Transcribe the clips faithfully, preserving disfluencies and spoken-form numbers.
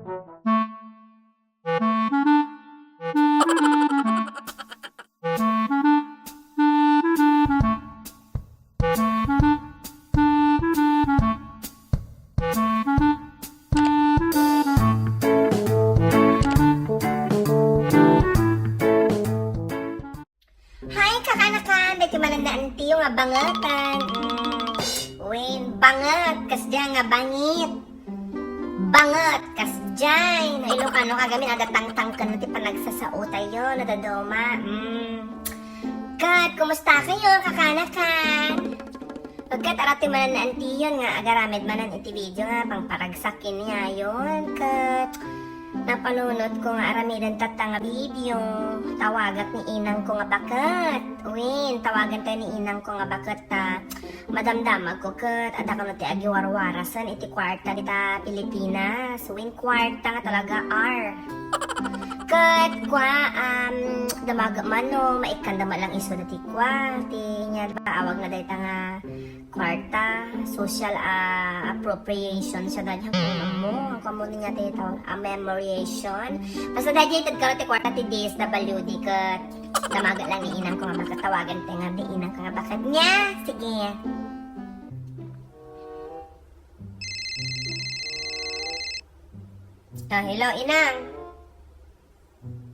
Hi, kakanakan! Daytoy manen ni Antiyo nga bangetan. Mm. Wen, banget, kasdiay nga bangit. Banget, kasdiay. No Ilocano ka gamin, adda tangtangken ti panagsasao tayo, no dadduma. Mm. Ket, kumusta kayo, kakanakan? Ket, adda ti manen ni Antiyon nga agaramid manen iti video nga pangparagsak ken ni ayon. Ket, napanunot ko nga aramiden tatta nga video. Tawagak ni inang ko nga baket. Wen, tawagan tayo ni inang ko nga baket ta madamdamag ko ket adda kano ti agiwarwarasen iti kuarta dita Pilipinas. Wen, kuarta nga talaga R. Ket kua, um, damaga man no, maikkanda man lang isu dati kua, ti nia ba awagna dayta nga kuarta, social, ah, appropriation siya dayta. Ammo, ang kamo niya ti tawag, ah, memoriation. Basta dayta ited karo ti kuarta ti D S W D ket damaga lang ni inang ko nga baket, tawagan ti nga ni inang ko nga baket niya. Sige. Ah, hello, inang.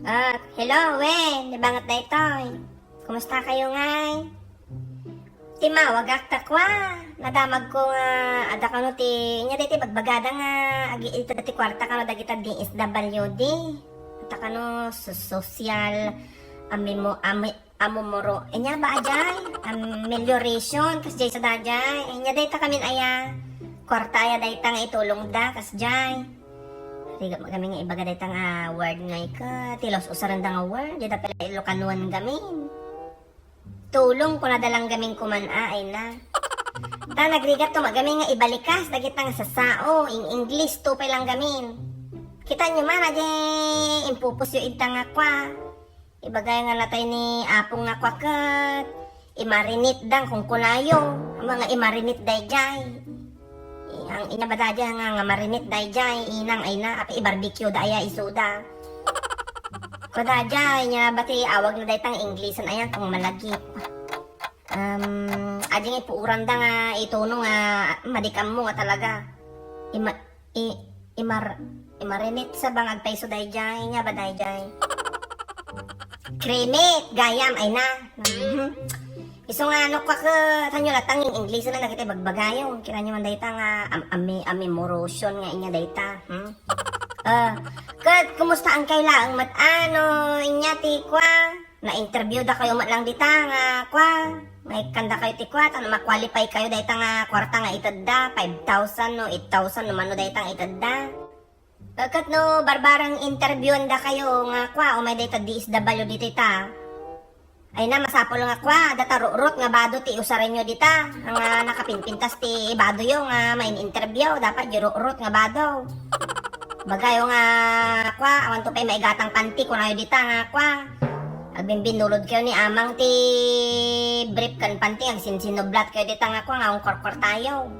Ah, hello, wen, ni banget daytoy. Kumusta kayo, ngay? Timmawagak ta kua. Nadamag ko nga, adda kano ti, nia daytoy bagbagada nga, agi, ita ti kuarta kano dagita D S W D. Adda kano so-, social, amimo-, ami-, amumuro. Ania ba, ajay? Amelioration, kasjay sa dajay. Ania dayta kamin aya. Kuarta aya dayta nga itulongda, kasjay. Rigat kami nga ibaga dayta nga word nga ika. Ti laus-usaranda nga word, dayta pala Ilocanoan gamin. Tulong, kunada lang gamin kuman, a, ay na. Ta nagrigat to, magamin nga ibalikas, dagita nga sasao, in English, tupay lang gamin. Kita nyo man, adi, impupusyo idta nga kua. Ibagay nga natay ni Apong nga kua ket, imarinate dang kunkunayo, mga imarinate dayjay. I-, ang ina ba dayjay nga, nga marinate dayjay, inang ay na, api i-barbecue da aya isuda. Kua dayjay, nia ba ti awag na daytang Inglisan ayan, tong malagip. Um, adi nga ipuuran da nga ituno nga, madi kammo nga talaga. Ima-, I-, imar-, imarinate sa bangag ta isu dayjay, nia ba dayjay? Cremate, gayam, ay na. Mhm. Isu nga ano ka ka, tanyo latang in English na dagiti bagbagayo. Kira nyo man dayta nga am-, ami-, amimorosion nga inya dayta. Hmm? Ah, ket, kumusta ang kailangan mat ano, inya ti kwa? Na-interview da kayo met lang dita nga, kwa, maikkanda kayo ti kwa, ta no ma-qualify kayo dayta nga kwarta nga itedda, five thousand no eight thousand no mano dayta nga itedda. Ket no barbareng interviewan da kayo nga, kwa, umay dayta D S W ditoy ta. Ay na, masapul nga, kwa, data rurot nga bado ti usarenyo dita, nga nakapinpintas ti badoyo nga main-interview, dapat di rurot nga bado. Bagayo nga, kwa, awan to pay maigatang panti, kunayo dita nga, kwa. Agbimbinulod kayo ni amang ti brief ken panti, agsinsinublat kayo dita nga, kwa, nga ungkorkor tayo.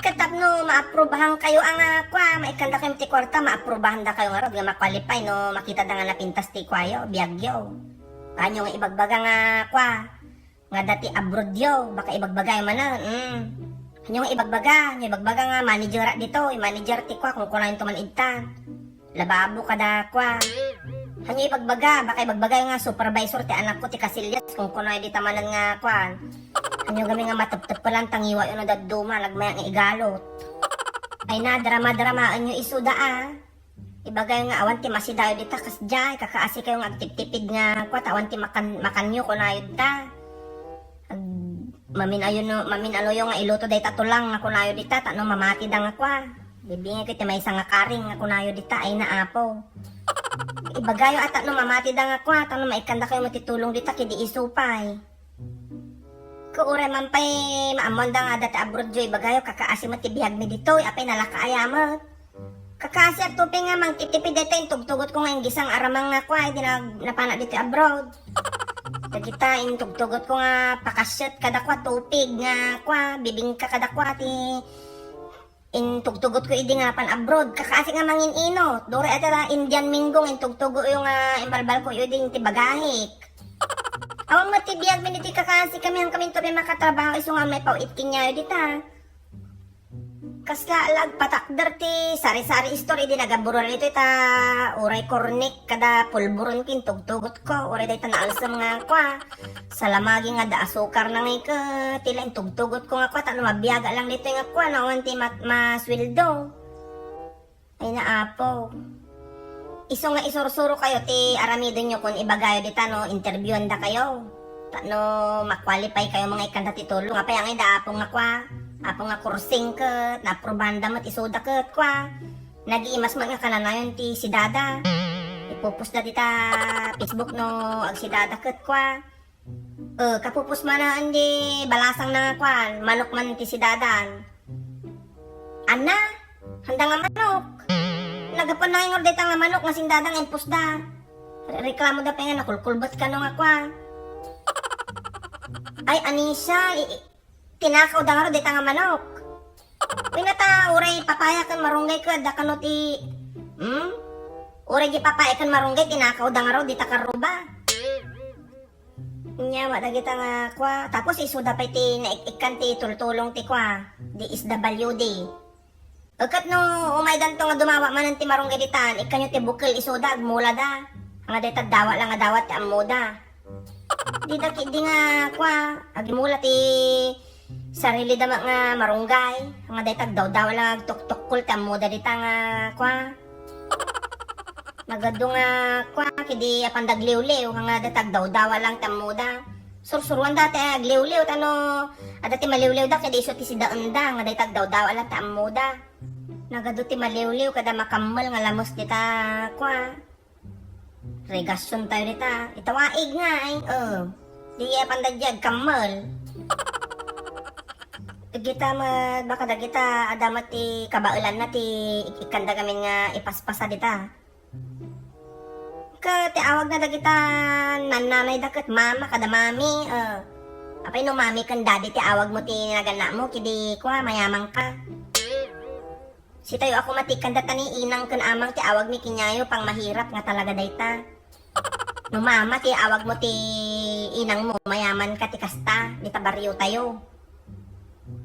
Ket tapno maaprubahan kayo a nga, kwa, maikkanda kayo ti kwarta, maaprubahan da kayo ngarud nga ma-qualify no makita da nga napintas ti kwayo, biagyo. Kanyo nga ibagbaga nga, kwa, nga dati abroad yo, baka ibagbagayo manen, mm. Hanyo nga ibagbaga, hanyo ibagbaga nga manager dito, i-manager ti kwa, kung kunayon to man idta. Lababo kada kwa. Hanyo ibagbaga, baka ibagbagayo nga supervisor ti anakko ti Casillas, kung kunayo dita manen nga kwan. Hanyo gami nga mateptepelan, tangiwa yo no dadduma, nagmaya nga igalot. Ay na, drama-dramaen yo isuda a. Ibagayo nga awan ti masidayo dita kasdiay, kakaasi kayo nga agtiptipid nga kwa, ta awan ti makan, makanyo kunayo dita. Ag, mamin-ayo no, mamin-anoyo nga iluto dayta tulang nga kunayo dita, ta no mamati da nga kwa. Bibingay ko ti maysa nga karing nga kunayo dita, ay na apo. Ibagayo a ta no mamati da nga kwa, ta no maikkanda kayo matitulong dita, kidi isupay. Ko uray man pay maammoanda nga dati abroad yo, ibagayo kakaasi met ti biagmi ditoy, apay nalaka ayamet. Kakaasiak to pay nga mangtitipid dayta intugtugot ko nga inggisang aramang nga kwa, idi nag-, napana ditoy abroad. Dagita intugtugot ko nga pakasiat kada kwa, tupig nga kwa, bibingka kada kwa, ti Intugtugotko idi nga pan-abroad, kakaasi nga mangin-inot. Duri ata Indian minggo nga intugtugotyo nga imbalbalkoyo idi ti bagahik. Awan met ti biagmi ditoy kakaasi kami, han kaminto pay makatrabaho isu nga maipaw-it kaniayo dita. Kasla la agpatakder ti sari-sari store idi nagaburor ditoy ta uray kornik kada pulburon ket intugtugotko, uray dayta naalsem nga kua. Salamagi nga adda asukar na ngay ket ti la intugtugotko nga kua, ta no mabiaga lang ditoy nga kua, no awan ti mat-, masweldo. Ay na, Apo. Isu nga isursurokayo ti aramidenyo kun ibagayo dita no interviewandakayo. Ta no ma-qualify kayo nga ikkanda ti tulong. Apay ngay da Apo nga kua? Apo nga kursing ket naaprobanda met isuda ket kua. Nagiimas met nga kananayon ti sidada. Ipupusda dita Facebook no agsidada ket kua. Eh, kapupos manen di balasang na nga kuan, manok man ti sidadan. Anna, handa nga manok. Nagapuan na nga dayta nga manok nga sindada nga impusda. Re-, reklamoda pay nga nakulkulbet kano nga kuan. Ay, Anisa, i-, i-, tinakawda ngarud dayta nga manok. Wen ta, uray papaya ken marunggay ket adda kano ti, hmm? Uray di papaya ken marunggay, tinakawda ngarud dita karruba. Nya, dagita nga, kua, tapos isuda pay ti naik-ikkan ti tultulong ti, kua, D S W D. Ket no umaydanto nga dumawa manen ti marunggay ditan, ikkanyo ti bukel isuda, agmulada. Nga dayta dawa lang nga dawat ti ammoda. Dida ketdi nga, kua, agimula ti sarilida met nga marunggay. Nga dayta agdawdawa lang agtuktukkol ti ammoda dita nga, kua. Nagadu nga, kua, ketdi apan dagliwliw, nga dayta agdawdawa lang ti ammoda. Sursuruanda ti agliwliw, ta no, adda ti maliwliwda, ketdi isu ti sidaenda, nga dayta agdawdawa lang ti ammoda. Nagadu ti maliwliw, kada makammel nga lames dita, kua. Regasion tayo dita. Itawaig nga, ay. Oh. Di apan dadya agkammel. Dagita met, baka dagita, adda met ti kabaelanna ti ik-, ikkanda gamin nga ipaspasa dita. Ket ti awagna dagita nannanayda ket mama kada mami, eh. Apay no mami ken daddy ti awagmo ti naganakmo, ketdi kua, mayamanka. Sitayo a koma ti ikkanda ta ni inang ken amang ti awagmi kaniayo, pangmahirap nga talaga dayta. No mama ti awagmo ti inangmo, mayamanka ti kasta, dita barriotayo.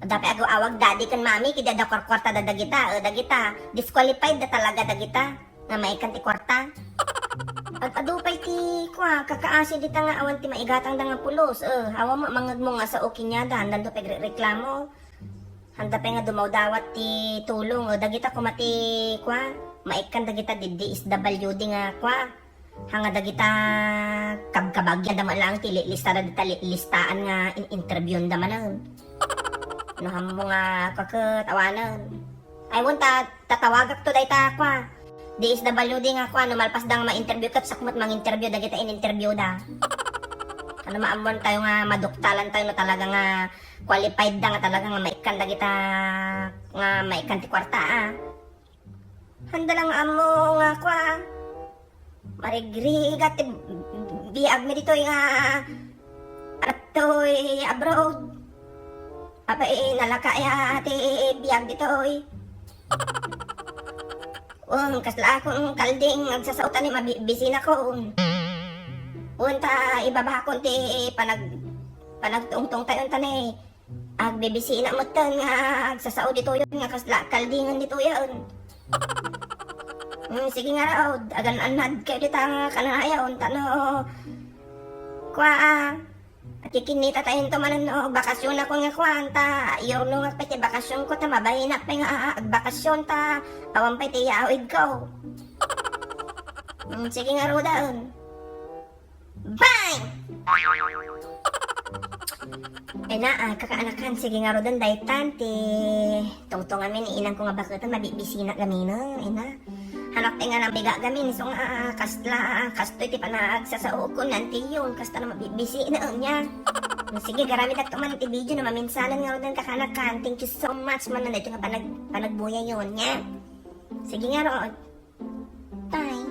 Adda pay agaw-awag daddy ken mami, ketdi adda kuarkuartada dagita, eh, dagita, disqualified da talaga dagita, nga maikkan ti kuarta. Ag-adu pay ti, kua, kakaasi dita nga awan ti maigatangda nga pulos, eh, awan met mangngegmo nga sao kaniada, handanto pay agrereklamo. Handa pay nga dumawdawat ti tulong, eh, dagita koma ti, kua, maikkan dagita D S W D nga, kua, Haan nga dagita kabkabagianda met laeng ti li-, listada dita li-, listaan nga in-, interviewanda manen. No hammo nga kua ket awanen. Ay, wen ta, tatawagakto dayta kua. D S W D nga kua, no malpasda nga ma-interview ket siak met mang-interview dagita in-interviewda. Ano, maammoan tayo nga maduktalan tayo no talaga nga qualified da nga talaga nga maikkan dagita nga maikkan ti kuarta, ah. Handa lang ammo nga kua. Marigrigat ti biagmi ditoy nga adtoy abroad. Apay, nalaka aya ti biag ditoy. Wen, kasla akon kalding agsasao ta ni mabi-, bisinakon. Wen, ta ibabakon ti panag-, panagtungtong tayon ta ni Agbibisina metten nga agsasao ditoyen nga kasla kaldingen ditoyen. Mm, sige ngarud, agan-annad kayo dita nga kanayon, ta no, kua, a, akikinnita tayo to manen no, bakasyon ako nga kuan, ta, iyurnongak pay ti bakasyon ko, ta mabahinak pay nga, a, a, agbakasyon, ta, awan pay ti yaawid ko. Mm, sige ngaruden. Bang! Ina, a, kakaanakan, sige ngaruden daytan ti tungtungami ni inangko nga baketen, mabibisina gamin, ina. Hanak ti nga nabiga gamin, isu nga, a, kasla, a, kastoy ti panagsasaokon, nantiyon, kasta na mabibisina, nya. Sige, garamidakto man ti video no maminsanen ngaruden kakaanakan. Thank you so much man daytoy nga panag-, panagbuyayon, nya. Sige ngarud. Bye.